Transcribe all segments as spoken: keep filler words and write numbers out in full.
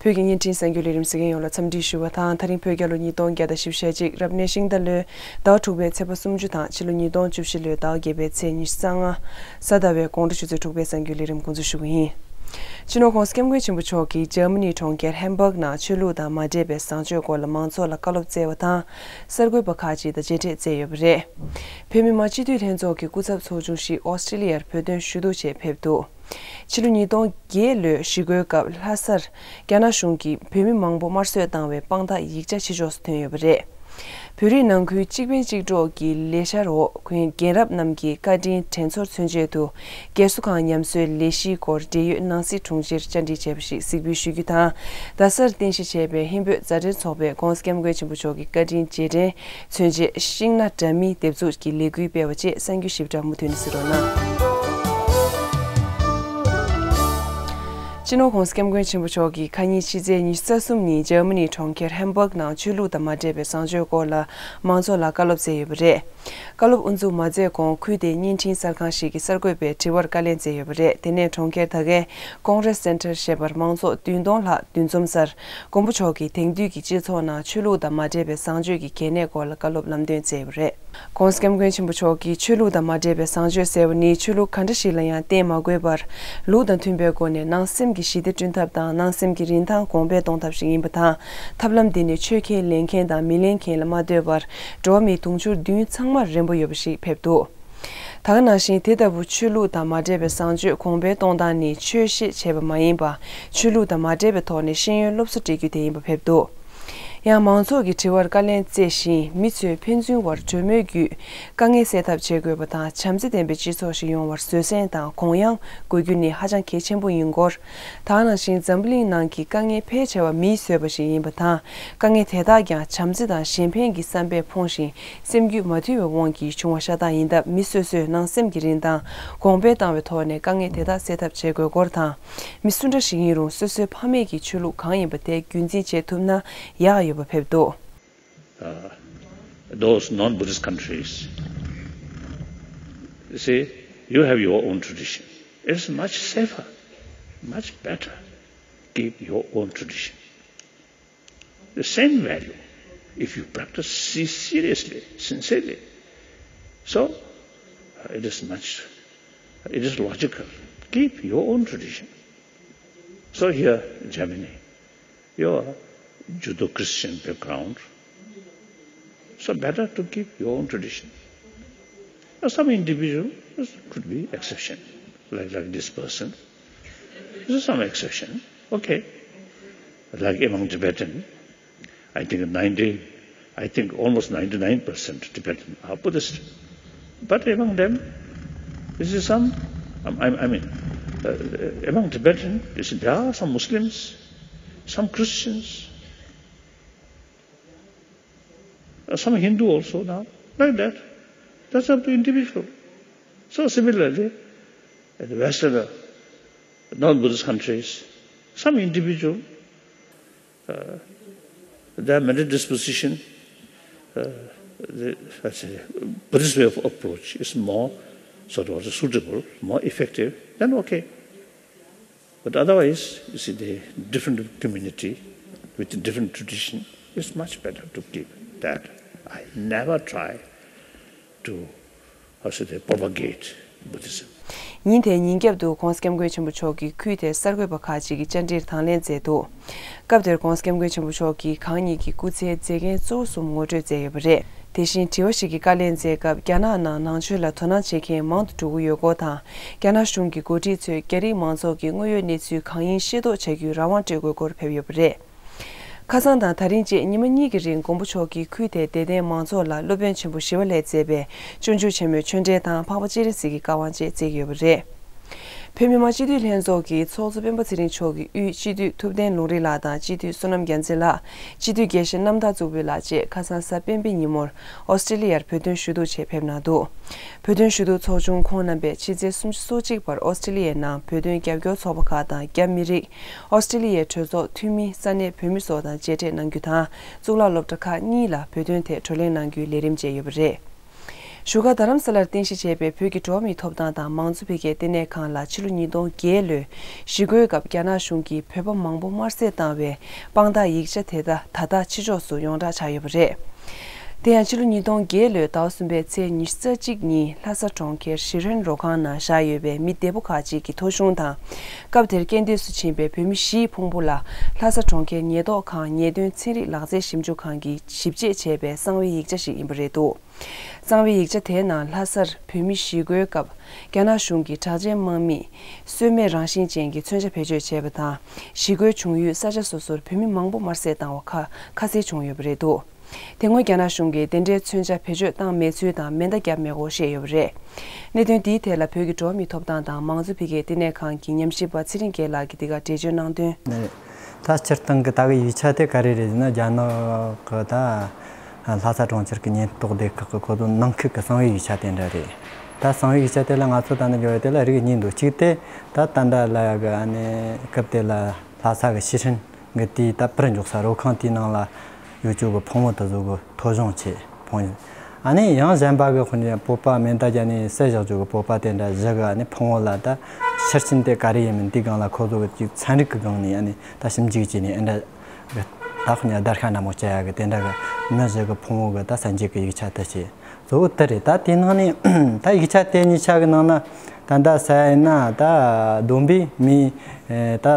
བོད་ཀྱི་བརྙན་འཕྲིན་གསར་འགྱུར་ལས་རིམ་གཟིགས་མཁན་ཡོངས་ལ་འཚམས་འདྲི་ཞུ་བ་དང་། ད་རིང་བོད་རྒྱལ་ལོ་ཉིས་སྟོང་བརྒྱ་དང་བཞི་བཅུ་ཞེ་གཅིག་རབ་གནས་ཤིང་རྟ་ལོའི་ཟླ་བ་དྲུག་པའི་ཚེས་པ་སུམ་ཅུ་དང་ཕྱི་ལོ་ཉིས་སྟོང་བཅུ་བཞི་ལོའི་ཟླ་བ་བརྒྱད་པའི་ཚེས་ཉི་ཤུ་རྩ་ལྔ། གཟའ་ཟླ་བའི་དགོང་དྲོ་ཆུ་ཚོད་དྲུག་པའི་གསར་འགྱུར་ལས་རིམ་འགོ་འཛུགས་ཞུ་གི་ཡིན། སྤྱི་ནོར་༸གོང་ས་༸སྐྱབས་མགོན་ཆེན་པོ་མཆོག་གིས་འཇར་མ་ནིའི་གྲོང་ཁྱེར་ཧེམ་བྷག་ནང་ཆོས་ལུགས་དང་མ་འདྲེས་པའི་བཟང་སྤྱོད་སྐོར་ལ་མང་ཚོགས་ལ་བཀའ་སློབ་སྩལ་བ་དང་། གསར་འགོད་པ་ཁག་ཅིག་དང་མཇལ་འཕྲད་མཛད་ཡོད་པ་རེད། བོད་མི་མང་སྤྱི་འཐུས་ལྷན་ཚོགས་ཀྱི་སྐུ་ཚབ་ཚོགས་ཆུང་ཞིག་ཨོ་སི་ཀྲི་ལི་ཡར་བོད་དོན་ཞུ་གཏུག་ཆེད་ཕེབས་འདུག་ཕྱི་ལོ་ཉིས་སྟོང་བརྒྱད་ལོའི་ཞི་རྒོལ་སྐབས་ལྷ་སར་རྒྱ་ནག་གཞུང་གིས་བོད་མི་མང་པོ་དམར་གསོད་བཏང་བའི་དཔང་རྟགས་ཡིག་ཆ་ཕྱི་ཕྱོགས་སུ་ཐོན་ཡོད་པ་རེད། བོད་རིགས་ནང་ཁུལ་གཅིག་ཕན་གཅིག་གྲོགས་ཀྱི་ལས་འཆར་འོག་རྒན་རབས་རྣམས་ཀྱི་བཀའ་དྲིན་དྲན་ཚོར་མཚོན་ཆེད་དུ། སྒེར་གསོ་ཁང་ཉམས་གསོའི་ལས་གཞིའི་སྐོར་འབྲེལ་ཡོད་ནང་སྲིད་དྲུང་ཆེར་བཅར་འདྲི་བྱས་པ་ཞིག་གཟིགས་འབུལ་ཞུ་རྒྱུ་དང་། རྡ་སར་རྟེན་གཞི་བྱས་པའི་ཧིན་བོད་མཛའ་འབྲེལ་ཚོགས་པས་༸གོང་ས་༸སྐྱབས་མགོན་ཆེན་པོ་མཆོག་གི་བཀའ་དྲིན་རྗེས་དྲན་མཚོན་ཆེད་ཤིང་སྣ་འདྲ་མིན་འདེབས་འཛུགས་ཀྱི་ལས་འགུལ་སྤེལ་བ་བཅས་གསར་འགྱུར་ཞིབ་ཕྲ་མུ་མཐུད་ནས་གཟིགས་རོགས་གནང་། སྤྱི་ནོར་༸གོང་ས་༸སྐྱབས་མགོན་ཆེན་པོ་མཆོག་གིས་ཁ་ཉིན་ཕྱི་ཚེས་ཉི་ཤུ་རྩ་གསུམ་ཉིན་འཇར་མ་ནིའི་གྲོང་ཁྱེར་ཧེམ་བྷག་ནང་ཆོས་ལུགས་དང་མ་འདྲེས་པའི་བཟང་སྤྱོད་སྐོར་ལ་མང་ཚོགས་ལ་བཀའ་སློབ་སྩལ་ཡོད་པ་རེད། བཀའ་སློབ་དབུ་འཛུགས་མ་མཛད་གོང་ཁུལ་དེའི་བརྙན་འཕྲིན་གསར་ཁང་ཞིག་གིས་གསར་འགོད་པའི་དྲི་བར་བཀའ་ལན་སྩལ་ཡོད་པ་རེད། དེ་ནས་གྲོང་ཁྱེར་ད་གའི་ཀོང་རེས་སེན་ཊར་ཞེས་པར་མང་ཚོགས་བདུན་སྟོང་ལྷག་འདུ་འཛོམས་སར་མགོན་པོ་མཆོག་གིས་དེང་དུས་ཀྱི་སྤྱི་ཚོགས་ནང་ཆོས་ལུགས་དང་མ་འདྲེས་པའི་བཟང་སྤྱོད་ཀྱི་གལ་གནད་སྐོར་ལ་བཀའ་སློབ་ལམ་སྟོན་སྩལ་ཡོད་པ་རེད། ༸གོང་ས་༸སྐྱབས་མགོན་ཆེན་པོ་མཆོག་གིས་ཆོས་ལུགས་དང་མ་འདྲེས་པའི་བཟང་སྤྱོད་ཟེར་བ་ནི་ཆོས་ལུགས་ག་འདྲ་ཞིག་ལ་ཡང་བརྟེན་མ་དགོས་པར། ལུགས་དང་མཐུན་པའི་སྒོ་ནས་ནང་སེམས་ཀྱི་ཞི་བདེ་བསྐྲུན་ཐབས་དང་ནང་སེམས་ཀྱི་རིན་ཐང་གོང་འཕེལ་གཏོང་ཐབས་ཤིག་ཡིན་པ་དང་། ཐབས་ལམ་འདི་ནི་ཆོས་ཁས་ལེན་མཁན་དང་མི་ལེན་མཁན་ལ་མ་ལྟོས་པར། འགྲོ་བ་མི་དུང་ཕྱུར་བདུན་ཚང་མར་རན་པོ་ཡོད་པ་ཞིག་ཕེབས་འདུག་ད་ག་ནང་བཞིན་དེ་ལྟ་བུ་ཆོས་ལུགས་དང་མ་འདྲེས་པའི་བཟང་སྤྱོད་གོང་འཕེལ་གཏོང་སྟངས་ནི་ཆོས་བཤད་བྱས་པ་མ་ཡིན་པ། ཆོས་ལུགས་དང་མ་འདྲེས་པའི་ཐོག་ནས་ཤེས་ཡོན་སློབ་གསོ་སྤྲད་རྒྱུ་དེ་ཡིན་པ་ཕེབས་འདུག་ཡང་མང་ཚོགས་ཀྱི་དྲི་བར་བཀའ་ལན་སྩལ་བཞིན། མི་ཚོས་ཕན་ཚུན་བར་གྲོས་མོལ་བརྒྱུད་དཀའ་ངལ་སེལ་ཐབས་བྱེད་དགོས་པ་དང་། བྱམས་བརྩེ་ལྡན་པའི་སྤྱི་ཚོགས་ཤིག་ཡོང་བར་བཟོད་བསྲན་དང་དགོངས་ཡངས་དགོས་རྒྱུ་ནི་ཧ་ཅང་གལ་ཆེན་པོ་ཡིན་སྐོར། ད་ག་ནང་བཞིན་འཛམ་བུ་གླིང་ནང་གི་དཀའ་ངལ་ཕལ་ཆེ་བ་མིས་བཟོས་པ་ཞིག་ཡིན་པ་དང་། དཀའ་ངལ་དེ་དག་ཀྱང་བྱམས་བརྩེ་དང་གཞན་ཕན་གྱི་བསམ་པས་ཕོངས་ཤིང་། སེམས་རྒྱུད་མ་དུལ་བའི་དབང་གིས་བྱུང་བ་ཤ་སྟག་ཡིན་སྟབས། མི་སོ་སོས་ནང་སེམས་ཀྱི་རིན་ཐང་གོང་འཕེལ་བཏང་བའི་ཐོག་ནས་དཀའ་ངལ་དེ་དག་སེལ་ཐབས་བྱེད་དགོས་སྐོར་དང་། མི་སུ་འདྲ་ཞིག་ཡིན་རུང་སོ་སོའི་ཕ་མེས་ཀྱི་ཆོས་ལུགས་གང་ཡིན་པ་དེ་རྒྱུན་འཛིན་བྱེད་ཐུབ་ན་ཡག་ཡོད་པ་ཕེབས་འདུག Uh, those non-Buddhist countries, you see, you have your own tradition. It's much safer, much better. Keep your own tradition. The same value, if you practice se- seriously, sincerely. So, uh, it is much, it is logical. Keep your own tradition. So here, Germany, your Judeo-Christian background, so better to keep your own tradition. Now, some individual, this could be exception, like, like this person. This is some exception, okay. Like among Tibetan, I think ninety, I think almost ninety-nine percent Tibetan are Buddhist. But among them, this is some, I, I mean, uh, among Tibetan, you see, there are some Muslims, some Christians, uh, some Hindu also now, like that. That's up to individual. So similarly, in the Western, uh, non-Buddhist countries, some individual, uh, their mental disposition, uh, the, let's say, Buddhist way of approach is more sort of suitable, more effective, then okay. But otherwise, you see, the different community with different tradition, it's much better to keep that. I never try to, how should I, propagate Buddhism. ཉིན་དེའི་ཉིན་རྒྱབ་ཏུ་༸གོང་ས་༸སྐྱབས་མགོན་ཆེན་པོ་མཆོག་གིས་ཁུལ་དེའི་གསར་འགོད་པ་ཁག་ཅིག་གི་བཅར་འདྲིར་དང་ལེན་མཛད་འདུག་སྐབས་དེར་༸གོང་ས་༸སྐྱབས་མགོན་ཆེན་པོ་མཆོག་གིས་གང་ཉིད་ཀྱི་སྐུ་ཚེའི་མཛད་འགན་གཙོ་བོ་གསུམ་ངོ་སྤྲོད་མཛད་ཡོད་པ་རེད། དེ་བཞིན་དྲི་བ་ཞིག་གི་བཀའ་ལན་མཛད་སྐབས། རྒྱ་ནག་ནང་ནང་ཆོས་ལ་དོ་སྣང་བྱེད་མཁན་མང་དུ་འགྲོ་གི་ཡོད་སྐོར་དང་། རྒྱ་ནག་གཞུང་གི་འགོ་ཁྲིད་ཚོས་རྒྱ་རིགས་མང་ཚོགས་ཀྱི་དངོས་ཡོད་གནས་ཚུལ་གང་ཡིན་ཤེས་རྟོགས་བྱ་རྒྱུའི་རང་དབང་སྤྲོད་དགོས་སྐོར་ཕེབས་ཡོད་པ་རེད། ཁ་སང་དང་ད་རིང་བཅས་ཉི་མ་གཉིས་ཀྱི་རིང་མགོན་པོ་མཆོག་གིས་ཁུལ་དེའི་དད་ལྡན་མང་ཚོགས་ལ་སློབ་དཔོན་ཆེན་པོ་ཞི་བ་ལྷས་མཛད་པའི་སྤྱོད་འཇུག་ཆེན་མོའི་ཆོས་འབྲེལ་དང་འཕགས་པ་སྤྱན་རས་གཟིགས་ཀྱི་བཀའ་དབང་བཅས་བསྩལ་གྱི་ཡོད་པ་རེད། བོད་མི་མང་སྤྱི་འཐུས་ལྷན་ཚོགས་ཀྱི་ཚོགས་གཙོ་སྤེན་པ་ཚེ་རིང་མཆོག་གི་དབུས་སྤྱི་འཐུས་ཐུབ་བསྟན་ལུང་རིགས་ལགས་དང་སྤྱི་འཐུས་བསོད་ནམས་རྒྱལ་མཚན་ལགས། སྤྱི་འཐུས་དགེ་བཤེས་རྣམ་ཐར་གཙུག་ཕུད་ལགས་བཅས་ཁ་སང་གཟའ་སྤེན་པའི་ཉིན་མོར་ཨོ་སི་ཀྲི་ལི་ཡར་བོད་དོན་ཞུ་གཏུག་ཆེད་ཕེབས་གནང་འདུག་བོད་དོན་ཞུ་གཏུག་ཚོགས་ཆུང་ཁོང་རྣམ་པས་ཕྱི་ཚེས་སུམ་ཅུ་སོ་གཅིག་བར་ཨོ་སི་ཀྲི་ལི་ཡའི་ནང་བོད་དོན་རྒྱབ་སྐྱོར་ཚོགས་པ་ཁག་དང་རྒྱ་མི་རིགས། ཨོ་སི་ཀྲི་ལི་ཡའི་གྲོས་ཚོགས་འཐུས་མི། ས་གནས་བོད་མི་སོགས་དང་མཇལ་འཕྲད་གནང་རྒྱུ་དང་། གཙུག་ལག་སློབ་གྲྭ་ཁག་གཉིས་ལ་བོད་དོན་ཐད་བགྲོ་གླེང་གནང་རྒྱུའི་ལས་རིམ་བཅས་ཡོད་པ་རེད། བཞུགས་སྒར་རྡ་རམ་ས་ལར་རྟེན་གཞི་བྱས་པའི་བོད་ཀྱི་འགྲོ་བ་མིའི་ཐོབ་ཐང་དང་མང་གཙོ་འཕེལ་རྒྱས་ལྟེ་གནས་ཁང་ལ་ཕྱི་ལོ་ཉིས་སྟོང་བརྒྱད་ལོའི་ཞི་རྒོལ་སྐབས་རྒྱ་ནག་གཞུང་གིས་བོད་པ་མང་པོ་དམར་གསོད་བཏང་བའི་དཔང་རྟགས་ཡིག་ཆ་དེ་དག་ད་ལྟ་ཕྱི་ཕྱོགས་སུ་ཡོངས་གྲགས་ཆགས་ཡོད་པ་རེད། དེ་ཡང་ཕྱི་ལོ་ཉིས་སྟོང་བརྒྱད་ལོའི་ཟླ་བ་གསུམ་པའི་ཚེས་ཉི་ཤུ་རྩ་གཅིག་ཉིན་ལྷ་ས་གྲོང་ཁྱེར་ཞི་ཧྲན་རོ་ཁང་ནང་བཞག་ཡོད་པའི་མི་བདེ་པོ་ཁག་ཅིག་གི་ཐོ་གཞུང་དང་། སྐབས་དེར་རྐྱེན་འདས་སུ་ཕྱིན་པའི་བོད་མི་བཞིའི་ཕུང་པོ་ལ་ལྷ་ས་གྲོང་ཁྱེར་ཉེན་རྟོག་ཁང་ཉེས་དོན་ཚན་རིག་ལག་རྩལ་ཞིབ་འཇུག་ཁང་གིས་ཞིབ་དཔྱད་བྱས་པའི་གསང་བའི་ཡིག་ཆ་ཞིག་ཡིན་པ་རེད་འདུག་གསང་བའི་ཡིག་ཆ་དེའི་ནང་ལྷ་སར་བོད་མི་ཞི་རྒོལ་སྐབས་རྒྱ་ནག་གཞུང་གིས་དྲག་ཆས་དམག་མིས་ཟོལ་མེད་རང་བཞིན་ཅན་གྱི་མཚོན་ཆ་བེད་སྤྱོད་བྱས་པ་དང་། ཞི་རྒོལ་བྱུང་ཡུལ་ས་ཆ་སོ་སོར་བོད་མི་མང་པོ་དམར་གསོད་བཏང་བ་ཁ་ཁ་གསལ་བྱུང་ཡོད་པ་རེད་འདུག་དེ་སྔོན་རྒྱ་ནག་གཞུང་གིས་དེ་འདྲའི་མཚོན་ཆ་བེད་སྤྱོད་བཏང་མེད་ཚུལ་དང་མེ་མདའ་བརྒྱབ་མེད་སྐོར་བཤད་ཡོད་པ་རེད། གནད་དོན་འདིའི་ཐད་ལ་བོད་ཀྱི་འགྲོ་བ་མིའི་ཐོབ་ཐང་དང་མང་གཙོ་འཕེལ་རྒྱས་ལྟེ་གནས་ཁང་གི་ཉམས་ཞིབ་པ་ཚེ་རིང་རྒྱལ་ལགས་ཀྱིས་འདི་གར་འགྲེལ་བརྗོད་གནང་དོན། ད་སྤྱིར་བཏང་གི་ད་གི་ཡིག་ཆ་དེ་ག་རེ་རེད་ཟེར་ན། རྒྱ་ནག་གི་ད་ལྷ་ས་གྲོང་ཁྱེར་གྱི་ཉེན་རྟོག་སྡེ་ཁག་གི་ཁོ་ཚོ་ནང་ཁུལ་གྱི་གསང་བའི་ཡིག་ཆ་དེ་འདྲ་རེད། ད་གསང་བའི་ཡིག་ཆ་དེ་ལ་ང་ཚོ་ད་ནི་འབྱོར་བ་དེ་ལ་རིགས་གཉིས་འདུག་གཅིག་དེ་ད་ད་ལྟ་ལ་ཡ་གི་ཨ་ནི་སྐབས་དེ་ལ་ལྷ་ས་གི་ཞི་ཧྲན་གི་དེའི་ད་པར་འཇོག་ས་རོ་ཁང་དེའི་ནང་ལ་ཡོད་ཅོག་གི་ཕུང་བོ་དེ་ཚོ་གི་ཐོ་གཞུང་བྱས་ཕུང་བོ། ཨ་ནི་ཡང་གཞན་པ་གི་དཔེར་ན་བོད་པ་མེ་མདའ་བརྒྱབ་ནས་བསད་བཞག་ཅོག་གི་བོད་པ་དེ་འདྲ་བཞི་གི་ཨ་ནི་ཕུང་བོ་ལ་ད་ཕྱིར་ཕྱིན་དེ་ག་རེ་ཡིན་མིན་དེའི་སྒང་ལ་ཁོ་ཚོ་གི་ཅིག་ཚན་རིག་གི་སྒང་ནས་ཨ་ནི་ད་ཞིབ་འཇུག་བྱས་ནས་ཨ་འདྲ་གི་ད་དཔེར་ན་བརྡར་ཤ་འདྲ་མོ་བཅད་ཡ་གི་དེ་འདྲ་གི་མི་བཞི་གི་ཕུང་བོ་གི་ད་གསན་རྒྱུ་གི་ཡིག་ཆ་དེ་བྱས། གཙོ་བོ་དེ་རེད། ད་དེའི་ནང་ནས་ད་ཡིག་ཆ་དེ་གཉིས་ཆ་གི་ནང་ན་ད་ད་ཟེར་ཡ་ཡིན་ན་ད་བསྡོམས་པས་མི་ད་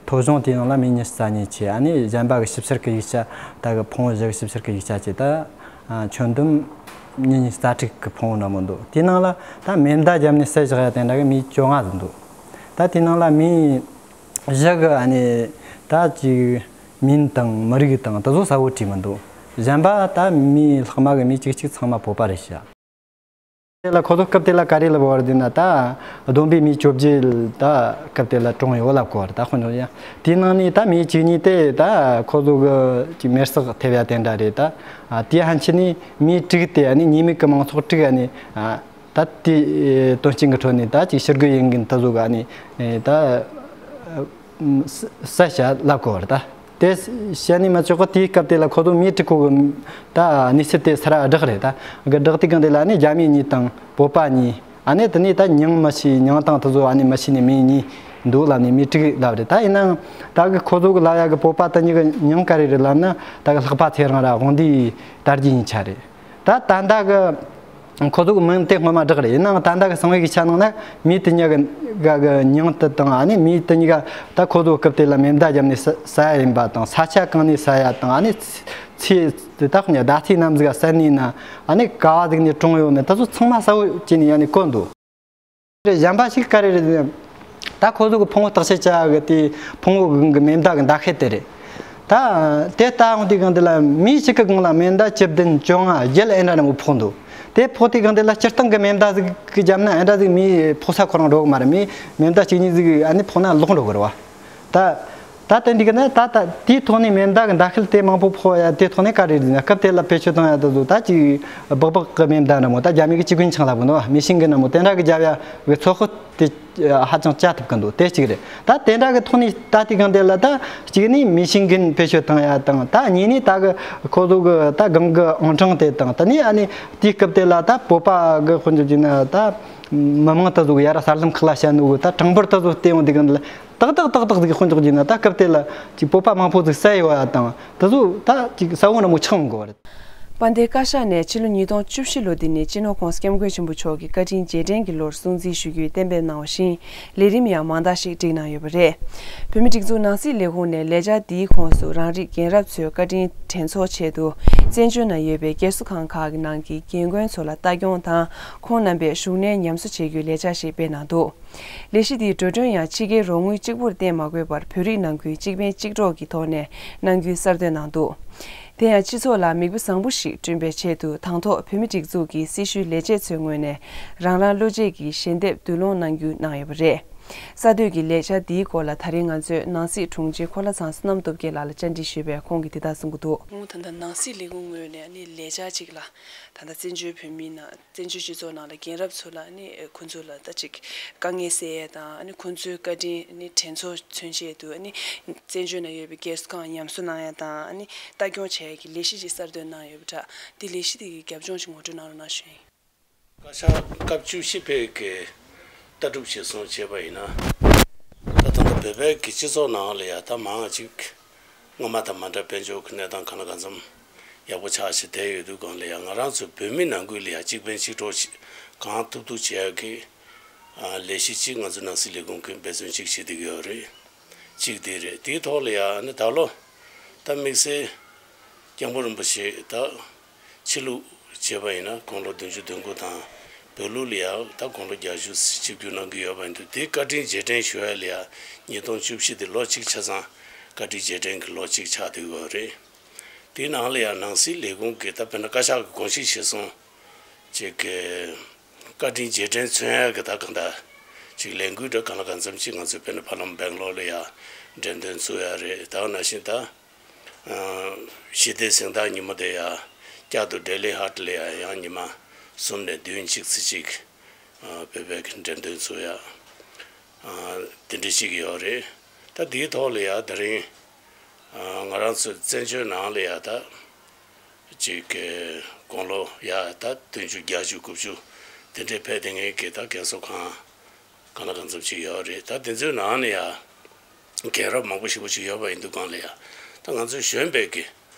ཐོ་གཞུང་དེའི་ནང་ལ་མི་ཉི་ཤུ་རྩ་གཉིས་བྱས། ཨ་ནི་གཞན་པ་གི་ཞིབ་བཤེར་གི་ཡིག་ཆ་ད་གི་ཕུང་བོ་བཞི་གི་ཞིབ་བཤེར་གི་ཡིག་ཆ་བྱས། ད་ཁྱོན་བསྡོམས་མི་ཉི་ཤུ་རྩ་དྲུག་གི་ཕུང་བོ་འདྲ་མོ་འདུག་དེའི་ནང་ལ་ད་མེ་མདའ་བརྒྱབ་ནས་བསད་བཞག་ཡ་དེ་འདྲ་གི་མི་བཅོ་ལྔ་ཟིག་འདུག་ད་དེའི་ནང་ལ་མི་བཞི་གི་ཨ་ནི་ད་ཅིག་མིང་དང་མི་རིགས་དང་དེ་ཚོ་གསལ་བོ་བྲིས་མི་འདུག་གཞན་པ་ད་མི་ལྷག་མ་གི་མི་གཅིག་གཅིག་ཚང་མ་བོད་པ་རེད་ཤག་དེ་ལ་ཁོ་ཚོ་སྐབས་དེ་ལ་ག་རེ་ལབ་པ་རེད་ཟེར་ན། ད་བསྡོམས་པས་མི་བཅོ་བརྒྱད་ད་སྐབས་དེ་ལ་གྲོངས་ཡོད་ལབ་གོ་བ་རེད། ད་དཔེར་ན་ཡང་དེའི་ནང་ནས་ད་མི་བཅུ་གཉིས་དེ་ད་ཁོ་ཚོ་གི་ཅིག་མེར་སྲེག་ཐེབས་ཡ་དེ་འདྲ་རེད། ད་དེའི་ཕན་ཆད་ནས་མི་དྲུག་དེ་ཨ་ནི་ཉེས་མེད་ཀྱི་མང་ཚོགས་དྲུག་ཨ་ནི་ད་དེའི་དོན་རྐྱེན་གྱི་ཁྲོད་ནས་ད་ཅིག་ཞི་རྒོལ་ཡིན་མཁན་དེ་ཚོ་གི་ཨ་ནི་ད་ས་ཞ་ལབ་གོ་བ་རེད། ད་དེ་བཤད་ནས་མ་ཆོག་གི། དེའི་སྐབས་དེ་ལ་ཁོ་ཚོ་མི་དྲུག་གོ་གི་ད་གནས་ཚུལ་དེ་ཚུར་བསྒྲགས་རེད། ད་གི་བསྒྲགས་དུས་སྒང་དེ་ལ་ནི་རྒྱ་མི་གཉིས་དང་བོད་པ་གཉིས། ཨ་ནི་དེ་ནས་ད་མྱིང་མི་ཤེས། མྱིང་དང་དེ་ཚོ་ཨ་ནི་མི་ཤེས་ནས་མི་གཉིས་འདུག་ལབ་ནས་མི་དྲུག་ལབ་རེད། ད་ཡིན་ནའང་ད་གི་ཁོ་ཚོ་གི་ལབ་ཡ་གི་བོད་པ་དེ་གཉིས་གི་མྱིང་ག་རེ་རེད་ལབ་ན། ད་གི་ལྷག་པ་ཚེ་རིང་ར་དབང་འདུས་དར་རྒྱས་གཉིས་ཆ་རེད། ད་ད་ལྟ་གི་ཁོ་ཚོ་གི་མིང་དེ་སྔོན་མ་བསྒྲགས་རེད། ཡིན་ནའང་ད་ལྟ་གི་གསང་བའི་ཡིག་ཆ་ནང་ན་མི་དེ་གཉིས་གི་ག་གི་མྱིང་དེ་དང་། ཨ་ནི་མི་དེ་གཉིས་ཀ་ད་ཁོ་ཚོ་སྐབས་དེ་ལ་མེ་མདའ་བརྒྱབ་ནས་བསད་བསད་ཡ་ཡིན་པ་དང་། ས་ཆ་གང་ནས་བསད་ཡ་དང་། ཨ་ནི་ཚེས་དེ་ད་ཁོ་གཉིས་ཟླ་ཚེས་ནམ་ཟིག་ག་བསད་ནི་ན། ཨ་ནི་ག་བ་ཟིག་ནས་གྲོངས་ཡོད་མེད་དེ་ཚོ་ཚང་མ་གསལ་བོ་བྱས་ནས་ཡ་ནས་བཀོད་འདུག་རེད། གཞན་པ་ཞིག་ག་རེ་རེད་ཟེར་ན། ད་ཁོ་ཚོ་གི་ཕུང་བོ་བརྟག་དཔྱད་བྱ་གི་དེ་ཕུང་བོ་གི་མེ་མདའ་གི་མདའ་ཤེལ་དེ་རེད། ད་དེ་ལྟ་འོང་དུས་སྒང་དེ་ལ་མི་གཅིག་གི་སྒང་ལ་མེ་མདའ་བཅུ་བདུན་བཅོ་ལྔ་བརྒྱད་ཨེ་འདྲ་ནས་མོ་ཕོག་འདུག་དེ་ཕོག་དུས་སྒང་དེ་ལ་སྤྱིར་བཏང་གི་མེ་མདའ་ཟིག་གི་བརྒྱབ་ན་ཨེ་འདྲ་ཟིག་མི་ཕོག་ས་ཁོ་རང་འགྲོ་གི་མ་རེད། མི་མེ་མདའ་གཅིག་གཉིས་ཟིག་ཨ་ནི་ཕོག་ན་ལོག་འགྲོ་གི་རེད་བ། ད་ད་དེ་འདི་གི་ན་ད་ད་དེའི་ཐོག་ནས་མེ་མདའ་གི་མདའ་ཤེལ་དེ་མང་པོ་ཕོག་ཡ་དེ་ཐོག་ནས་ག་རེ་རེད་ཟེར་ན། སྐབས་དེ་ལ་བེད་སྤྱོད་བཏང་ཡ་དེ་ཚོ་ད་ཅིག་སྦག་སྦག་གི་མེ་མདའ་འདྲ་མོ། ད་རྒྱ་མི་གི་ཅི་གུན་ཆང་ལབ་གི་ནོ། མེ་ཤིན་གི་འདྲ་མོ་དེ་འདྲ་གི་རྒྱབ་ཡ་གི་ཚོད་དཔག་དེ་ཧ་ཅང་བྱ་ཐུབ་གི་འདུག་དེ་གཅིག་རེད། ད་དེ་འདྲ་གི་ཐོག་ནས་ད་དེ་གང་དེ་ལ་ད་གཅིག་ནས་མེ་ཤིན་གུན་བེད་སྤྱོད་བཏང་ཡ་དང་། ད་གཉིས་ནས་ད་གི་ཁོ་ཚོ་གི་ད་གང་གི་ཨང་གྲངས་དེ་དང་། ད་ནས་ཨ་ནི་དེའི་སྐབས་དེ་ལ་ད་བོད་པ་གི་དཔེར་འཇོག་བྱས་ན་ད་མི་མང་དེ་ཚོ་གི་ཡ་ར་གསར་ལམ་ཁག་ལ་བཤད་ནོ་གི་ད་གྲངས་འབོར་དེ་ཚོ་བལྟས་འོང་དུས་གང་དེ་ལ། ཏག་ཏག་ཏག་ཏག་ཟིག་དཔེར་འཇོག་བྱས་ན་ད་སྐབས་དེ་ལ་ཅིག་བོད་པ་མང་པོ་ཟིག་བསད་ཡོད་ཡ་དང་། དེ་ཚོ་ད་ཅིག་གསལ་བོ་འདྲ་མོ་ཆགས་འོང་གི་རེད། དཔལ་ལྡན་བཀའ་ཤག་ནས་ཕྱི་ལོ་ཉིས་སྟོང་བཅུ་བཞི་ལོ་འདི་ནས་སྤྱི་ནོར་༸གོང་ས་༸སྐྱབས་མགོན་ཆེན་པོ་མཆོག་གི་བཀའ་དྲིན་རྗེས་དྲན་གྱི་ལོར་སྲུང་བརྩི་ཞུ་རྒྱུའི་གཏན་འབེབས་གནང་བ་བཞིན། ལས་རིམ་ཡང་མང་དག་ཞིག་བསྒྲིགས་གནང་ཡོད་པ་རེད། བོད་མིའི་སྒྲིག་འཛུགས་ནང་སྲིད་ལས་ཁུངས་ནས་ལས་འཆར་འདིའི་ཁོངས་སུ་རང་རིགས་རྒན་རབས་ཚོའི་བཀའ་དྲིན་དྲན་གསོའི་ཆེད་དུ། བཙན་བྱོལ་ནང་ཡོད་པའི་རྒས་གསོ་ཁང་ཁག་གི་ནང་གི་རྒན་རྒོན་ཚོ་ལ་ལྟ་སྐྱོང་དང་། ཁོང་རྣམ་པས་བཞུགས་གནས་ཉམས་གསོ་བྱེད་རྒྱུའི་ལས་འཆར་ཞིག་སྤེལ་གནང་འདུག་ལས་གཞི་འདིའི་འགྲོ་གྲོན་ཡང་ཕྱི་རྒྱལ་རོགས་དངུལ་གཅིག་པུར་བརྟེན་མ་དགོས་པར་བོད་རིགས་ནང་ཁུལ་གཅིག་ཕན་གཅིག་གྲོགས་ཀྱི་ཐོག་ནས་གནང་རྒྱུའི་གསར་གཏོད་གནང་འདུག་དེ་ཡང་སྤྱི་ཚོགས་ལ་མིག་དཔེ་བཟང་པོ་ཞིག་བསྐྲུན་པའི་ཆེད་དུ། དང་ཐོག་བོད་མིའི་སྒྲིག་འཛུགས་ཀྱི་སྲི་ཞུའི་ལས་བྱེད་ཚོའི་ངོས་ནས་རང་རང་བློ་འབྱེད་ཀྱི་ཞལ་འདེབས་བསྡུ་སློང་གནང་རྒྱུ་གནང་ཡོད་པ་རེད། གསར་གཏོད་ཀྱི་ལས་འཆར་འདིའི་སྐོར་ལ་ད་རེས་ང་ཚོས་ནང་སྲིད་དྲུང་ཆེ་འཁོར་ལྷ་ཚང་བསོད་ནམས་སྟོབས་རྒྱལ་ལགས་ལ་བཅར་འདྲི་ཞུས་པས། ཁོང་གིས་འདི་ལྟར་གསུང་གི་འདུག་ཁོང་ད་ལྟ་ནང་སྲིད་ལས་ཁུངས་ངོས་ནས་ནི་ལས་འཆར་ཅིག་ལ། ད་ལྟ་བཙན་བྱོལ་བོད་མིའི་ནང་བཙན་བྱོལ་སྤྱི་ཚོགས་ནང་ལ་རྒན་རབས་ཚོ་ལ་ནི་ཁོ་ཚོ་ལ་ད་ཅིག་དཀའ་ངལ་སེལ་ཡས་དང་། ཨ་ནི་ཁོ་ཚོའི་བཀའ་དྲིན་ནི་དྲན་གསོ་མཚོན་ཆེད་དུ། ཨ་ནི་བཙན་བྱོལ་ནང་ཡོད་པའི་རྒས་གསོ་ཁང་ཉམས་གསོ་གནང་ཡས་དང་། ཨ་ནི་ལྟ་སྐྱོང་བྱེད་ཡས་ཀྱི་ལས་གཞི་ཅིག་གསར་གཏོད་གནང་ཡོད་པ་འདྲ། དེ་ལས་གཞི་དེ་གི་རྒྱབ་ལྗོངས་ཅིག་ངོ་སྤྲོད་གནང་རོགས་གནང་ཞུ་ཡིན། བཀའ་ཤག་སྐབས་བཅུ་བཞི་པའི་གི་ལྟ་གྲུབ་གཞིར་བཟུང་བྱས་པ་ཡིན་ན། ད་ད་ལྟ་བོད་པའི་གི་སྤྱི་ཚོགས་ནང་ལ་ཡ་ད་མང་ཅིག་སྔོན་མ་དང་མ་འདྲ་དཔལ་འབྱོར་གི་གནས་སྟངས་གང་ལ་གང་འཚམ་ཡག་པོ་ཆགས་བྱས་བསྡད་ཡོད་དུས་སྒང་ལ་ཡ། ང་རང་ཚོ་བོད་མི་ནང་ཁུལ་ལ་ཡ་གཅིག་ཕན་གཅིག་གྲོགས་ཤིག་གང་ཐུབ་ཐུབ་བྱེད་ཡག་གི་ཨ་ལས་གཞི་གཅིག་ང་ཚོ་ནང་སྲིད་ལས་ཁུངས་ཀྱིས་འབད་བརྩོན་གཅིག་བྱེད་བསྡད་ཀྱི་ཡོད་རེད། གཅིག་དེ་རེད། དེའི་ཐོག་ལ་ཡ་ཨ་ནི་ད་ལོ་ད་དམིགས་བསལ་སྐྱབས་མགོན་རིན་པོ་ཆེ་ད་ཕྱི་ལུགས་བྱས་པ་ཡིན་ན་དགུང་ལོ་བདུན་ཅུ་དོན་དགུ་དང་། བོད་ལུགས་ལ་ཡ་ད་དགུང་ལོ་བརྒྱད་ཅུ་ཆིབས་བསྒྱུར་གནང་གི་ཡོད་པ་ཡིན་དུས། དེ་བཀའ་དྲིན་རྗེས་དྲན་ཞུ་ཡ་ལ་ཡ་ཉིས་སྟོང་བཅུ་བཞི་དེ་ལོ་གཅིག་ཆ་ཚང་བཀའ་དྲིན་རྗེས་དྲན་གྱི་ལོ་གཅིག་ཆགས་བསྡད་ཡོད་རེད། དེའི་ནང་ལ་ཡ་ནང་སྲིད་ལས་ཁུངས་ཀྱི་ད་དཔེར་ན་བཀའ་ཤག་གི་དགོངས་གཞི་གཞིར་བཟུང་ཅིག་གི་བཀའ་དྲིན་རྗེས་དྲན་མཚོན་ཡ་གི་ད་གང་ལྟར་ཅིག་ལས་འགུལ་འདྲ་གང་ལ་གང་འཚམ་ཅིག་ང་ཚོས་དཔེར་ན་ཧྥ་ལམ་སྦེང་ལོར་ལ་ཡ་འགྲེམས་སྟོན་བཙུགས་ཡ་རེད། ད་ག་ནང་བཞིན་ད་ཞི་བདེའི་གཟེངས་རྟགས་ཉིན་མོ་དེ་ཡ་བསྐྱར་དུ་ལྡི་ལི་ཧ་ཊི་ལ་ཡ་ཡང་ཉི་མ་གསུམ་ནས་བདུན་ཅིག་ཙམ་ཅིག་བོད་པའི་གི་འགྲེམས་སྟོན་བཙུགས་ཡ་དེ་འདྲ་ཅིག་ཡོད་རེད། ད་དེའི་ཐོག་ལ་ཡ་དེ་རིང་ང་རང་ཚོ་བཙན་བྱོལ་ནང་ལ་ཡ་ད་ཅིག་གི་དགུང་ལོ་ཡ་ད་བདུན་ཅུ་བརྒྱད་ཅུ་དགུ་བཅུ་དེ་འདྲའི་ཕེབས་བསྡད་མཁན་གྱི་ད་རྒན་གསོ་ཁང་གང་ལ་གང་འཚམ་ཅིག་ཡོད་རེད། ད་དེ་ཚོའི་ནང་ནས་ཡ་རྒན་རབས་མང་པོ་ཞེ་པོ་ཅིག་ཡོད་པ་ཡིན་དུས་སྒང་ལ་ཡ། ད་ང་ཚོས་གཞོན་པའི་གི་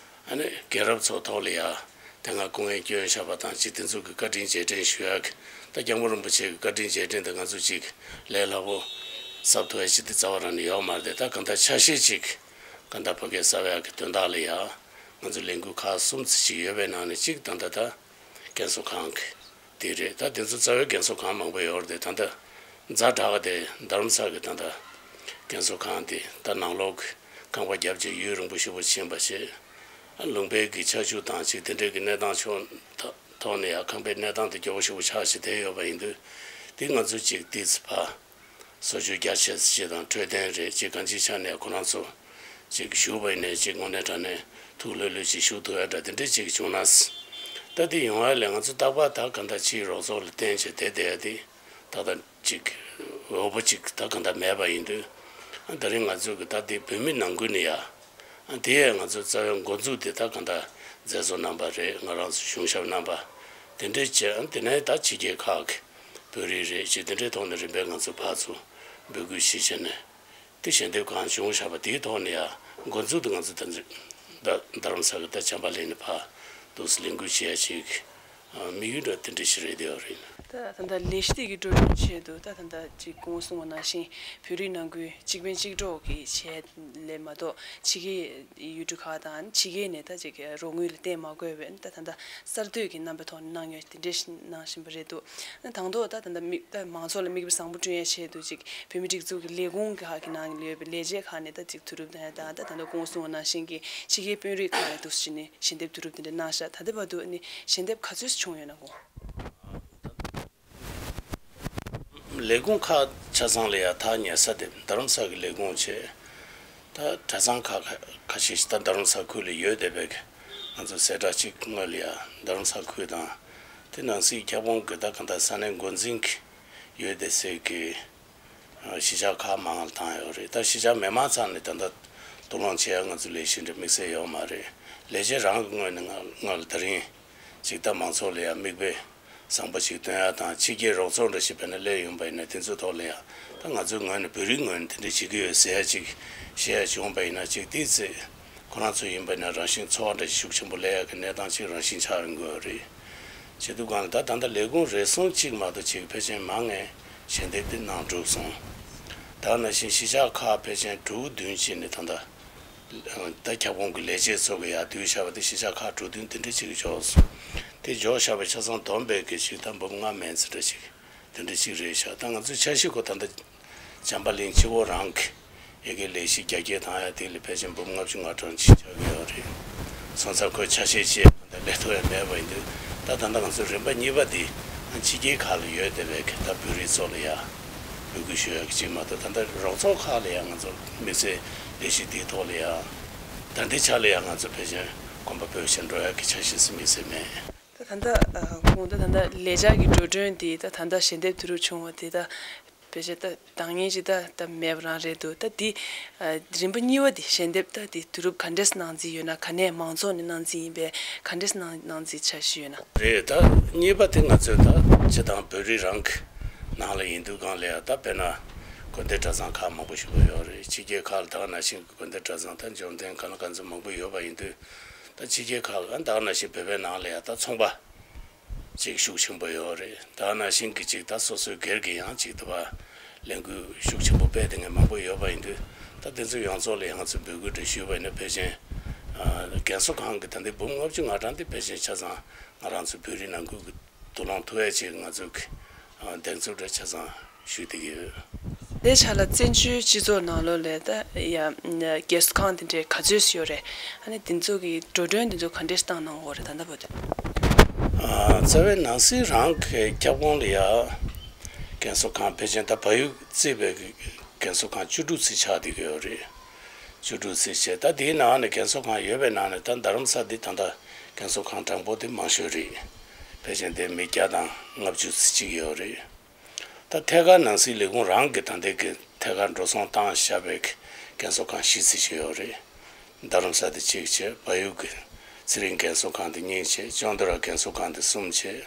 ཨ་ནི་རྒན་རབས་ཚོ་ཐོག་ལ་ཡ་དེ་སྔ་སྐུ་ངལ་བསྐྱོན་བཞག་པ་དང་ཅིག་དེ་ཚོ་གི་བཀའ་དྲིན་རྗེས་དྲན་ཞུ་ཡ་གི། ད་སྐྱབས་མགོན་རིན་པོ་ཆེ་གི་བཀའ་དྲིན་རྗེས་དྲན་དེ་ང་ཚོ་ཅིག་ལས་སླ་པོ་གསབ་ཐུབ་ཡ་ཅིག་དེ་རྩ་བ་རང་ནས་ཡོད་མ་རེད་དེ། ད་གང་ལྟར་ཆ་ཤས་ཅིག་གང་ལྟར་ཕ་གིར་གསབ་ཡ་གི་དོན་དག་ལ་ཡ་ང་ཚོ་ལས་འགུལ་ཁག་གསུམ་ཙམ་ཅིག་ཡོད་པའི་ནང་ནས་གཅིག་ད་ལྟ་ད་རྒན་གསོ་ཁང་གི་དེ་རེད། ད་དེ་ཚོ་རྩ་བའི་རྒན་གསོ་ཁང་མང་པོ་ཡོད་རེད་དེ། ད་ལྟ་ཛ་དྲག་དེ་རྡ་རམ་ས་གི་ད་ལྟ་རྒན་གསོ་ཁང་དེ་ད་ནང་ལོགས་ཀྱི་ཁང་པ་བརྒྱབ་བྱས་ཡུན་རིང་པོ་ཞེ་པོ་ཕྱིན་པ་བྱས། ལུང་པའི་གི་ཆར་ཆུ་དང་ཅིག་དེ་འདྲའི་གི་གནས་སྟངས་ཕྱོགས་ཐོག་ནས་ཡང་ཁང་པའི་གནས་སྟངས་དེ་སྐྱོ་བོ་ཞེ་པོ་ཆགས་བྱས་བསྡད་ཡོད་པ་ཡིན་དུས། དེ་ང་ཚོ་ཅིག་ཏོག་ཙམ་ཕར་གསོ་བཅོས་རྒྱ་ཆེ་ས་ཅིག་དང་འཕྲོད་བསྟེན་རེད་ཅིག་གང་ཅིའི་ཆ་ནས་ཁོ་རང་ཚོ་ཅིག་བཞུགས་པ་ཡིན་ནའི་ཅིག་དངོས་གནས་དྲང་གནས་ཐུགས་ལྷོད་ལྷོད་ཅིག་བཞུགས་ཐུབ་ཡ་འདྲ་དེ་འདྲ་ཅིག་བྱུང་ན། ད་དེ་ཡོང་ཡ་ལས་ང་ཚོ་རྟག་པར་ད་གང་ལྟར་ཕྱིའི་རོགས་ཚོགས་ལ་བརྟེན་བྱས་བསྡད་བསྡད་ཡ་དེ་ད་ལྟ་ཅིག་འོས་པ་ཅིག་ད་གང་ལྟར་མེད་པ་ཡིན་དུས། ཨ་དེ་རིང་ང་ཚོ་གི་ད་དེ་བོད་མི་ནང་ཁུལ་ནས་ཡ། ཨ་དེ་ཡ་ང་ཚོ་རྩ་བའི་འགོ་འཛུགས་དེ་ད་གང་ལྟར་མཛད་གཙོ་རྣམ་པ་རེད། ང་རང་ཚོ་གཞུང་ཞབས་རྣམ་པ་དེ་འདྲས་བྱས། ཨ་དེ་ནས་ད་ཕྱི་རྒྱལ་ཁག་གི་བོད་རིགས་རེད་ཅེས་དེ་འདྲའི་ཐོག་ནས་རིམ་པས་ང་ཚོ་ཕར་ཚུར་འབོད་སྐུལ་ཞུས་བྱས་ནས། དེ་ཞལ་འདེབས་གང་བྱུང་བཞག་པ་དེའི་ཐོག་ནས་ཡང་འགོ་འཛུགས་དུ་ང་ཚོ་ད་ཚོད་ད་རྡ་རམ་ས་གི་ད་བྱམས་པ་གླིང་ནས་ཕར་འདུག་སེ་ལས་འགུལ་བྱེད་ཡ་ཅིག་དམིགས་ཡུལ་འདྲ་དེ་འདྲ་ཞིག་རེད་དེ་ཡོད་རེད། ད་ད་ལྟ་ལས་གཞི་དེ་གི་འགྲོ་གྲོན་ཆེད་དུ་ད་ད་ལྟ་ཅིག་གོང་གསུངས་པ་ནང་བཞིན་བོད་རིགས་ནང་ཁུལ་གཅིག་ཕན་གཅིག་གྲོགས་ཀྱི་ཆེད་ལས་མ་གཏོགས་ཕྱི་རྒྱལ་ཡུལ་གྲུ་ཁག་དང་ཕྱི་རྒྱལ་ནས་ད་ཅིག་རོགས་དངུལ་ལ་བརྟེན་མ་དགོས་པའི་ད་ད་ལྟ་གསར་གཏོད་ཀྱི་རྣམ་པའི་ཐོག་ནས་གནང་ཡོད་དེ་འདྲ་ཞིག་གནང་བཞིན་པ་རེད་འདུག་ད་དང་ཐོག་ད་ད་ལྟ་མི་ད་མང་ཚོགས་ལ་མིག་དཔེ་བཟང་པོ་བསྐྲུན་ཡ་ཆེད་དུ་ཅིག་བོད་མི་སྒྲིག་འཛུགས་ཀྱི་ལས་ཁུངས་ཁག་གི་ནང་ལ་ཡོད་པའི་ལས་བྱེད་ཁག་ནས་ད་ཅིག་བསྡུ་རུབ་གནང་ཡ་དང་ད་ད་ལྟ་གོང་གསུངས་པ་ནང་བཞིན་གྱི་ཕྱི་རྒྱལ་དཔོན་རིགས་ཁག་ལ་འདུག་སེ་བྱས་ནས་ཞལ་འདེབས་བསྡུ་རུབ་དེ་འདྲ་གནང་ཤག་ད་ལྟ་བར་དུ་ནི་ཞལ་འདེབས་ག་ཚོད་བྱུང་ཡོད་ན་གོ། ལས་ཁུངས་ཁག་ཆ་ཚང་ལ་ཡ་ཐག་ཉེ་ས་དེ་རྡ་རམ་ས་གི་ལས་ཁུངས་བྱས། ད་གྲྭ་ཚང་ཁག་ཁ་ཤས་ཤིག་ད་རྡ་རམ་ས་ཁུལ་ལ་ཡོད་བསྡད་པའི་ང་ཚོ་གསལ་བསྒྲགས་གཅིག་སྔོན་ལ་ཡ་རྡ་རམ་ས་ཁུལ་དང་། དེ་ནང་སྲིད་ཁྱབ་ཁོངས་ཀྱི་ད་གང་ལྟར་ས་གནས་འགོ་འཛིན་གྱི་ཡོད་བསྡད་སའི་གི་གཞིས་ཆགས་ཁག་མང་ལ་བཏང་ཡོད་རེད། ད་གཞིས་ཆགས་མི་མང་ཚང་ནས་ད་ལྟ་དུག་རླངས་ཆེ་ཡ་ང་ཚོ་ལས་གཞི་འདྲ་དམིགས་བསལ་ཡོད་མ་རེད། ལས་བྱེད་རང་གི་ངོས་ནས་ང་ང་ལ་ད་རིང་ཅིག་ད་མང་ཚོགས་ལ་ཡ་མིག་དཔེ་བཟང་པོ་ཞིག་སྟོན་ཡ་དང་ཕྱི་རྒྱལ་རོགས་ཚོགས་འདྲ་ཞིག་བས་ན་སླེབས་ཡོང་པ་ཡིན་ན་དེ་ཚོའི་ཐོག་ལ་ཡ་ད་ང་ཚོའི་ངོས་ནས་བོད་རིགས་ངོས་ནས་དེ་འདྲ་བྱེད་ཀྱི་ཡོད་ཟེར་ཡ་ཅིག་བཤད་ཡ་བྱུང་པ་ཡིན་ན་ཅིག་དེའི་ཚེ་ཁོ་རང་ཚོ་ཡིན་པ་ཡིན་ན་རང་བཞིན་ཚོར་བ་འདྲ་ཞིག་ཤུགས་ཆེན་པོ་སླེབས་ཡ་གི་གནས་སྟངས་ཅིག་རང་བཞིན་ཆགས་ཡོང་གི་ཡོད་རེད། བྱེད་དུས་གང་ལ་ད་ད་ལྟ་ལས་ཁུངས་རེ་ཟུང་གཅིག་མ་གཏོགས་ཅིག་ཕལ་ཆེར་མང་ངེས་ཞལ་འདེབས་དེ་གནང་གྲུབ་སོང་། ད་ནང་བཞིན་གཞིས་ཆགས་ཁག་ཕལ་ཆེར་དྲུག་བདུན་ཅིག་ནས་ད་ལྟ་ད་ཁྱབ་ཁོངས་ཀྱི་ལས་བྱེད་ཚོ་གི་ཡར་བསྡུས་བཞག་པ་དེ་གཞིས་ཆགས་ཁག་དྲུག་བདུན་དེ་འདྲ་ཅིག་འཇོག་སོང་། དེ་འཇོག་བཞག་པའི་ཆ་ཚང་བསྡོམས་པའི་གི་ཞིག་ད་འབུམ་ལྔ་མན་ཙམ་འདྲ་ཞིག་དེ་འདྲ་ཅིག་རེད་ཤག་ད་ང་ཚོའི་འཆར་གཞི་ཁོ་ད་ལྟ་བྱམས་པ་གླིང་སྤྱི་བོ་རང་གི་ཡ་གི་ལས་གཞི་རྒྱ་སྐྱེད་བཏང་ཡ་དེ་ལ་ཕལ་ཆེར་འབུམ་ལྔ་བཅུ་ང་གྲངས་ཅིག་ཆགས་ཀྱི་ཡོད་རེད། སོང་ཙང་ཁོའི་ཆ་ཤས་ཅིག་ད་ལས་ཐུབ་ཡ་མེད་པ་ཡིན་དུས་ད་ད་ལྟ་ང་ཚོའི་རིམ་པ་གཉིས་པ་དེ་ཕྱི་རྒྱལ་ཁག་ལ་ཡོད་བསྡད་པའི་གི་ད་བོད་རིགས་ཚོ་ལ་ཡ་འབོད་སྐུལ་ཞུ་ཡ་གི་ཅིག་མ་གཏོགས་ད་ལྟ་རོགས་ཚོགས་ཁག་ལ་ཡ་ང་ཚོ་དམིགས་བསལ་ལས་གཞི་དེའི་ཐོག་ལ་ཡ་ད་ལྟའི་ཆ་ལ་ཡ་ང་ཚོ་ཕལ་ཆེར་གོམ་པ་སྤོས་བྱས་འགྲོ་ཡ་གི་འཆར་གཞི་ཟིན་མི་ཟིན་མེད། ད་ད་ལྟ་ཨ་ཁོང་ད་ད་ལྟ་ལས་འཆར་གྱི་འགྲོ་གྲོན་དེ་ད་ད་ལྟ་ཞལ་འདེབས་བསྡུ་རུབ་བྱུང་བ་དེ་ད་ བེད་སྤྱད་ད་འདང་ངེས་ཅིག་ད་ད་མེད་པ་རང་རེད་འདུག་ད་འདི་ཨ་རིམ་པ་གཉིས་པ་འདི་ཞལ་འདེབས་ད་འདི་དུས་རབས་ག་འདྲས་གནང་རྩིས་ཡོད་ན། ག་ནས་མང་ཚོགས་ནས་གནང་རྩིས་ཡིན་པས་ག་འདྲས་གནང་གནང་རྩིས་འཆར་གཞི་ཡོད་ན། རེད། ད་གཉིས་པ་དེ་ང་ཚོས་ད་སྤྱི་དང་བོད་རིགས་རང་གི་ནང་ལ་ཡིན་དུས་སྒང་ལ་ཡ། ད་དཔེར་ན་དགོན་སྡེ་གྲྭ་ཚང་ཁག་མང་པོ་ཞིག་ཡོད་རེད། ཕྱི་རྒྱལ་ཁག་ལ་ད་ག་ནང་བཞིན་གྱི་དགོན་སྡེ་གྲྭ་ཚང་ད་འབྱོར་ལྡན་གང་ལ་གང་འཚམ་མང་པོ་ཡོད་པ་ཡིན་དུས། ད་ཕྱི་རྒྱལ་ཁག་ལ་ད་ག་ནང་བཞིན་བོད་པའི་ནང་ལ་ཡ་ད་ཚོང་པ་ཅིག་ཤུགས་ཆེན་པོ་ཡོད་རེད། ད་ག་ནང་བཞིན་གྱི་ཅིག་ད་སོ་སོའི་སྒེར་གྱི་ཡང་ཅིག་ད་བ་ལས་འགུལ་ཤུགས་ཆེན་པོ་སྤེལ་བསྡད་མཁན་མང་པོ་ཡོད་པ་ཡིན་དུས། ད་དེ་ཚོ་ཡོངས་རྫོགས་ལ་ཡང་ང་ཚོས་འབོད་སྐུལ་འདྲ་ཞུས་པ་ཡིན་ན། ཕལ་ཆེར་ཨ་རྒན་གསོ་ཁང་གི་ད་ལྟའི་འབུམ་ལྔ་བཅུ་ང་གྲངས་དེ་ཕལ་ཆེར་ཆ་ཚང་ང་རང་ཚོ་བོད་རིགས་ནང་ཁུལ་གྱི་འདུ་ལོང་ཐུབ་ཡ་ཅིག་ང་ཚོ་གི་ཨ་གདེང་ཚོད་འདྲ་ཆ་ཚང་ཞུས་བསྡད་ཀྱི་ཡོད། དེ་ཆ་ལ་བཙན་བྱོལ་སྤྱི་ཚོགས་ནང་ལོགས་ལ་ད་ཡ་རྒས་གསོ་ཁང་དེ་འདྲའི་ག་ཚོད་ཡོད་རེད། ཨ་ནི་དེ་ཚོ་གི་འགྲོ་གྲོན་དེ་ཚོ་ག་འདྲས་བཏང་གནང་གི་ཡོད་རེད་ད་ལྟ་བར་དུ། ཨ་རྩ་བའི་ནང་སྲིད་རང་གི་ཁྱབ་ཁོངས་ལ་ཡ་རྒས་གསོ་ཁང་ཕལ་ཆེར་ད་བལ་ཡུལ་གཙོས་པའི་རྒས་གསོ་ཁང་བཅུ་དྲུག་ཙམ་ཆགས་བསྡད་ཀྱི་ཡོད་རེད། བཅུ་དྲུག་ཙམ་བྱས། ད་དེའི་ནང་ནས་རྒས་གསོ་ཁང་ཡོད་པའི་ནང་ནས་ད་རྡ་རམ་ས་འདི་ད་ལྟ་རྒས་གསོ་ཁང་གྲངས་འབོར་དེ་མང་ཤོས་རེད། ཕལ་ཆེར་དེ་མི་བརྒྱ་དང་ལྔ་བཅུ་ཙམ་ཅིག་ཡོད་རེད། ད་ཐད་ཀར་ནང་སྲིད་ལས་ཁུངས་རང་གིས་ད་ལྟའི་གི་ཐད་ཀར་འགྲོ་སོང་བཏང་བཞག་པའི་རྒས་གསོ་ཁང་བཞི་ཙམ་ཞིག་ཡོད་རེད། རྡ་རམ་ས་དེ་གཅིག་བྱས། བལ་ཡུལ་གྱི་ཚེ་རིང་རྒས་གསོ་ཁང་དེ་གཉིས་བྱས། ཅོན་ཏ་ར་རྒས་གསོ་ཁང་དེ་གསུམ་བྱས།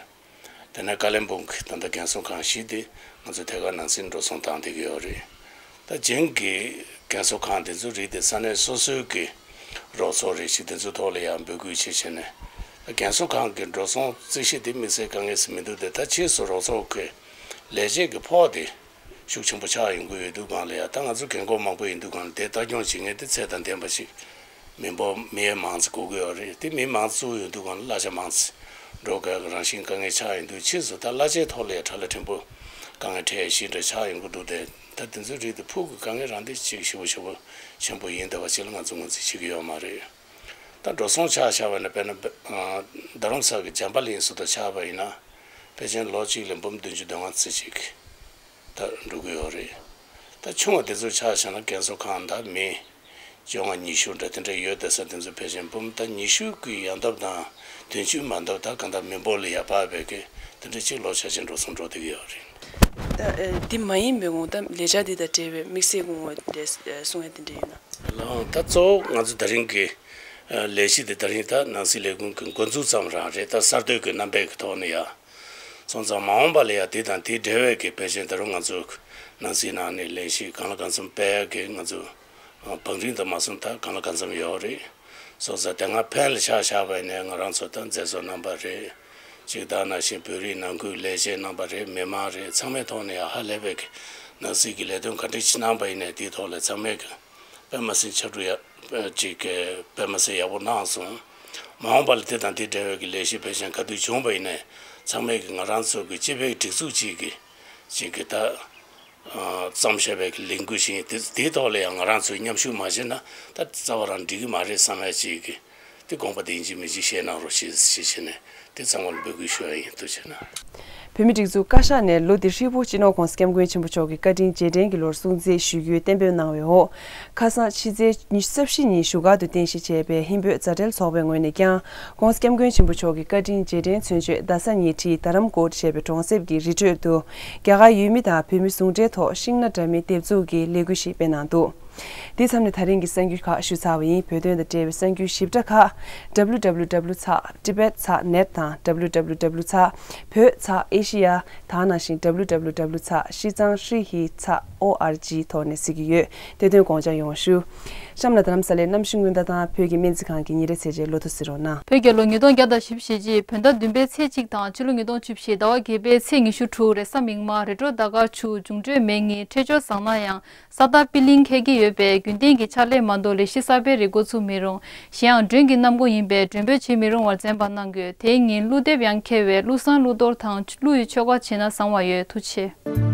དེ་ནས་ཀ་ལིམ་པོང་གི་ད་ལྟ་རྒས་གསོ་ཁང་བཞི་དེ་ང་ཚོས་ཐད་ཀར་ནང་སྲིད་འགྲོ་སོང་བཏང་བསྡད་ཀྱི་ཡོད་རེད། ད་གཞན་གྱི་རྒས་གསོ་ཁང་དེ་ཚོའི་རིགས་དེ་ས་གནས་སོ་སོའི་གི་རོགས་ཚོགས་རེ་ཞིག་དེ་ཚོའི་ཐོག་ལ་ཡང་འབོད་སྐུལ་བྱས་བྱས་ནས། ད་རྒས་གསོ་ཁང་གི་འགྲོ་སོང་རྩིས་གཞི་དེ་དམིགས་བསལ་དཀའ་ངལ་ཞིག་མི་འདུག་དེ་ད་ཕྱིས་སུ་རོགས་ཚོགས་ཀྱི་ལས་བྱེད་ཀྱི་ཕོགས་དེ་ཤུགས་ཆེན་པོ་ཆགས་ཡོང་གི་ཡོད་དུས་སྒང་ལ་ཡ། ད་ང་ཚོ་རྒན་འཁོགས་མང་པོ་ཡིན་དུས་སྒང་ལ་དེ་ལྟ་སྐྱོང་བྱེད་མཁན་དེ་ཚད་དང་ལྡན་པ་ཞིག་མི་འབོར་མི་མང་ཙམ་དགོས་ཀྱི་ཡོད་རེད། དེ་མི་མང་ཙམ་བཙུགས་ཡོང་དུས་སྒང་ལ་གླ་ཆ་མང་ཙམ་འགྲོ་དགོས་ཀྱི་རང་བཞིན་དཀའ་ངལ་ཆགས་ཡོང་དུས། ཕྱིས་སུ་ད་གླ་ཆའི་ཐོག་ལ་ཡ་ཁྲ་ལ་ཕྲན་བུ་དཀའ་ངལ་འཕྲད་ཡ་ཞིག་འདྲ་ཆགས་ཡོང་གི་འདུག་དེ་ད་དེ་ཚོའི་རིགས་དེ་ཕུགས་ཀྱི་དཀའ་ངལ་རང་དེ་གཅིག་ཞེ་པོ་ཞེ་པོ་ཆེན་པོ་ཡིན་བསྡད་པ་ཞིག་ལ་ང་ཚོ་ངོས་འཛིན་བྱེད་ཀྱི་ཡོད་མ་རེད། ད་འགྲོ་སོང་ཆ་བཞག་པ་ན། དཔེར་ན་ཨ་རྡ་རམ་ས་གི་བྱམས་པ་གླིང་སུ་ད་ཆགས་པ་ཡིན་ན། ཕལ་ཆེར་ལོ་གཅིག་ལ་འབུམ་བདུན་ཅུ་དོན་ལྔ་ཙམ་ཅིག་ད་འགྲོ་གི་ཡོད་རེད། ད་ཆུང་བ་དེ་ཚོ་ཆ་བཞག་ན་རྒན་གསོ་ཁང་ད་མི་བཅོ་ལྔ་ཉི་ཤུ་འདྲ་དེ་འདྲ་ཡོད་བསྡད་ས་དེ་ཚོ་ཕལ་ཆེར་འབུམ་ད་ཉི་ཤུ་གི་ཡང་འདབས་དང་བདུན་ཅུ་མ་འདབས་ད་གང་ལྟར་མི་འབོར་ལ་ཡ་བབས་པའི་གི་དེ་འདྲ་ཅིག་ལོ་ཆ་ཆེན་འགྲོ་སོང་འགྲོ་བསྡད་ཀྱི་ཡོད་རེད། ད་ཨ་འདི་མ་ཡིན་པའི་ངོ་ད་ལས་འཆར་འདི་དང་འབྲེལ་བའི་དམིགས་བསལ་གྱི་ངོ་འདི་གསུང་ཡ་དེ་འདྲ་ཡོད་ན། ལགས། ད་གཙོ་བོ་ང་ཚོ་ད་རིང་གི་ཨ་ལས་གཞི་འདི་ད་རིང་ད་ནང་སྲིད་ལས་ཁུངས་ཀྱི་འགོ་འཛུགས་ཙམ་རང་རེད། ད་གསར་གཏོད་ཀྱི་རྣམ་པའི་གི་ཐོག་ནས་ཡ། སོང་ཙང་མ་འོངས་པ་ལ་ཡ་དེ་དང་དེའི་འབྲེལ་བའི་གི་ཕལ་ཆེར་ད་རུང་ང་ཚོ་ནང་སྲིད་ནང་ནས་ལས་གཞི་གང་ལ་གང་འཚམ་སྤེལ་ཡ་གི་ང་ཚོ་ཨ་བང་རིམ་དང་མ་སོང་ད་གང་ལ་གང་འཚམ་ཡོད་རེད། སོང་ཙང་དེ་སྔ་ཕན་ལ་ཆ་བཞག་པ་ཡིན་ན་ང་རང་ཚོ་ད་མཛད་གཙོ་རྣམ་པ་རེད། ཅིག་ད་ནང་བཞིན་བོད་རིགས་ནང་ཁུལ་ལས་བྱེད་རྣམ་པ་རེད། མི་མང་རེད། ཚང་མའི་ཐོག་ནས་ཡ་ཧ་ལས་པའི་གི་ནང་སྲིད་ཀྱི་ལས་དོན་ག་འདྲ་ཅིག་གནང་པ་ཡིན་ནའི་དེའི་ཐོག་ལ་ཚང་མས་གི་དཔེ་མ་སྲིད་ཕྱར་གྲུ་ཡ་ཅིག་གི་དཔེ་མ་སྲིད་ཡག་པོ་གནང་སོང་། མ་འོངས་པ་ལ་དེ་དང་དེ་འབྲེལ་བའི་གི་ལས་གཞི་ཕལ་ཆེར་ག་དུས་བྱུང་པ་ཡིན་ནའི་ཚང་མས་གི་ང་རང་ཚོ་གི་སྤྱི་པའི་སྒྲིག་འཛུགས་ཅིག་གི་ཅིག་གི་ད་ཨ་བརྩམས་བཞག་པའི་གི་ལས་འགུལ་ཞིག་ཡིན། དེ་དེའི་ཐོག་ལ་ཡང་ང་རང་ཚོས་མཉམ་ཞུགས་མ་བྱས་ན་ད་རྩ་བ་རང་འགྲིག་གི་མ་རེད་བསམ་ཡ་ཅིག་གི་དེ་དགོངས་པ་དེ་ཡིན་གཅིག་མིན་གཅིག་བཞེས་གནང་རོགས་ཞེས་ཞེས་བྱས་ནས་དེ་ཚང་མ་ལ་འབོད་སྐུལ་ཞུ་ཡ་ཡིན། ཐུགས་རྗེ་གནང་། བོད་མིའི་སྒྲིག་འཛུགས་བཀའ་ཤག་ནས་ལོ་འདིར་ཧྲིལ་པོ་སྤྱི་ནོར་༸གོང་ས་༸སྐྱབས་མགོན་ཆེན་པོ་མཆོག་གི་བཀའ་དྲིན་རྗེས་དྲན་གྱི་ལོར་སྲུང་བརྩི་ཞུ་རྒྱུའི་གཏན་འབེབས་གནང་བའི་འོག་ཁ་སང་ཕྱི་ཚེས་ཉི་ཤུ་རྩ་བཞི་ཉིན་བཞུགས་སྒར་དུ་རྟེན་གཞི་བྱས་པའི་ཧིན་བོད་མཛའ་འབྲེལ་ཚོགས་པའི་ངོས་ནས་ཀྱང་༸གོང་ས་༸སྐྱབས་མགོན་ཆེན་པོ་མཆོག་གི་བཀའ་དྲིན་རྗེས་དྲན་མཚོན་ཆེད་རྡ་ས་ཉེ་འཁྲིས་རྡ་རམ་ཀོཊ་ཞེས་པའི་གྲོང་གསེབ་ཀྱི་རི་ཁྲོད་དུ་རྒྱ་གར་ཡུལ་མི་དང་བོད་མི་ཟུང་འབྲེལ་ཐོག་ཤིང་སྣ་འདྲ་མིན་འདེབས་འཛུགས་ཀྱི་ལས་འགུལ་ཞིག་སྤེལ་གནང་འདུག་དེ་མཚམས་ནས་ད་རིང་གི་གསར་འགྱུར་ཁག་ཞུས་ཚར་བ་ཡིན། བོད་དོན་དང་འབྲེལ་བའི་གསར་འགྱུར་ཞིབ་ཕྲ་ཁག་www ཚགས་tibet ཚགས་net དང་www ཚགས་བོད་ཚགས་ཨེ་ཤི་ཡ་དང་ནང་བཞིན་www ཚགས་ཤི་ཙང་ཧྲི་ཧི་ཚགས་ཨོ་ཨར་ཇི་ཐོག་ནས་གཟིགས་ཀྱི་ཡོད། དེ་དོན་དགོངས་འཇགས་ཡོང་བ་ཞུ། གཤམ་ལ་རྡ་རམ་ས་ལའི་གནམ་གཤིས་སྔོན་བརྡ་དང་བོད་ཀྱི་སྨན་རྩིས་ཁང་གི་ཉིན་རེའི་ཚེས་གཅིག་ལོ་ཐོ་གཟིགས་རོགས་གནང་། བོད་རྒྱལ་ལོ་ཉིས་སྟོང་བརྒྱ་དང་བཞི་བཅུ་ཞེ་གཅིག་བོད་ཟླ་བདུན་པའི་ཚེས་གཅིག་དང་ཕྱི་ལོ་ཉིས་སྟོང་བཅུ་བཞི་ཟླ་བ་བརྒྱད་པའི་ཚེས་ཉི་ཤུ་དྲུག་རེས་གཟའ་མིག་དམར་རེ་ཌིའོ་ཟླ་སྐར་ཆུ་འབྱུང་འཕྲོད་མེ་གཉིས་འཕྲོད་སྦྱོར་བཟང་ན་ཡང་ས་མཐར་པི་ལིང་འཁེལ་གྱི་ཡོད་པས་རྒྱུན་ལྡན་གྱི་ཕྱག་ལས་མ་གཏོགས་ལས་གཞི་གསར་པའི་རིགས་འགོ་ཚུགས་མི་རུང་། གཞན་ཡང་མགྲོན་གྱི་གནམ་སྒོ་ཡིན་པས་མགྲོན་འབོད་བྱེད་མི་རུང་བར་གསན་པ་གནང་དགོས། དེའི་ཉིན་ཀླུ་འདེབས་ཡང་འཁེལ་བས་ཀླུ་བསང་ཀླུ་གཏོར་དང་ཀླུ་ཡི་ཆོ་ག་བྱེད་ན་བཟང་བ་ཡོད། ཐུགས་རྗེ་ཆེ།